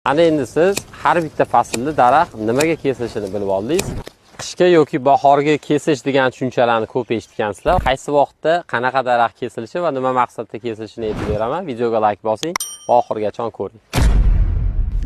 Ana endi siz har bitta faslda daraxt nimaga kesilishini bilib oldingiz. Qishga yoki bahorga kesish degan tushunchalarni ko'p eshitgansizlar. Qaysi vaqtda qanaqa daraxt kesilishi va nima maqsadda kesilishini aytib beraman. Videoga like bosing va oxirigacha ko'ring.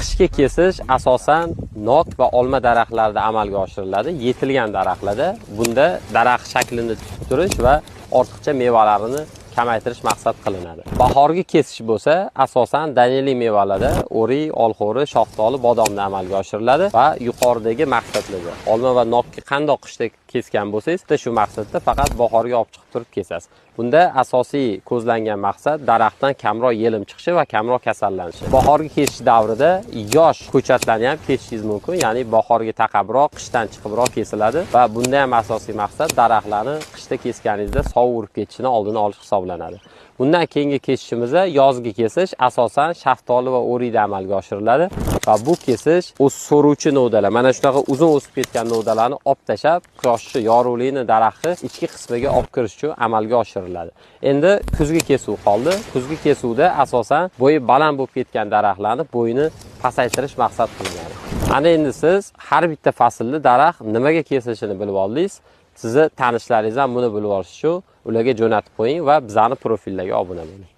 Qishga kesish asosan nok va olma daraxtlarida amalga oshiriladi. Yetilgan daraxtlarda bunda daraxt shaklini tutib turish va ortiqcha mevalarini kamaytirish maqsad qilinadi. Bahorgi kesish bo'lsa, asosan daneli mevalarda o'rik, olxo'ri, shaftoli, bodomda amalga oshiriladi va yuqoridagi maqsadlarda olma va nokni qandoq qishda kesgan bo'lsangiz, xuddi shu maqsadda faqat bahorga olib chiqib turib kesasiz. Bunda asosiy ko'zlangan maqsad daraxtdan kamroq yelim chiqishi va kamroq kasallanishi. Bahorgi kesish davrida yosh ko'chatlarni ham kesishingiz mumkin, ya'ni bahorga taqabroq, qishdan chiqibroq kesiladi va bunda ham asosiy maqsad daraxtlarni qishda kesganingizda sovuq urib ketishini oldini olish hisoblanadi. Bundan keyingi kesishimizda yozgi kesish asosan shaftoli va o'rikda amalga oshiriladi va bu kesish o'z so'ruvchi novdalar, mana shunaqa uzun o'sib ketgan novdalarni olib tashlab, quyoshni yorug'ligini daraxtni ichki qismiga olib kirish uchun amalga oshiriladi. Endi kuzgi kesuv qoldi. Kuzgi kesuvda asosan bo'yi baland bo'lib ketgan daraxtlarni bo'yini pasaytirish maqsad qilinadi. Ana endi siz har bitta faslda daraxt nimaga kesilishini bilib oldingiz. Sizni tanishlaringiz ham buni bilib olish uchun ularga jo'natib qo'ying va bizning profillarga obuna bo'ling.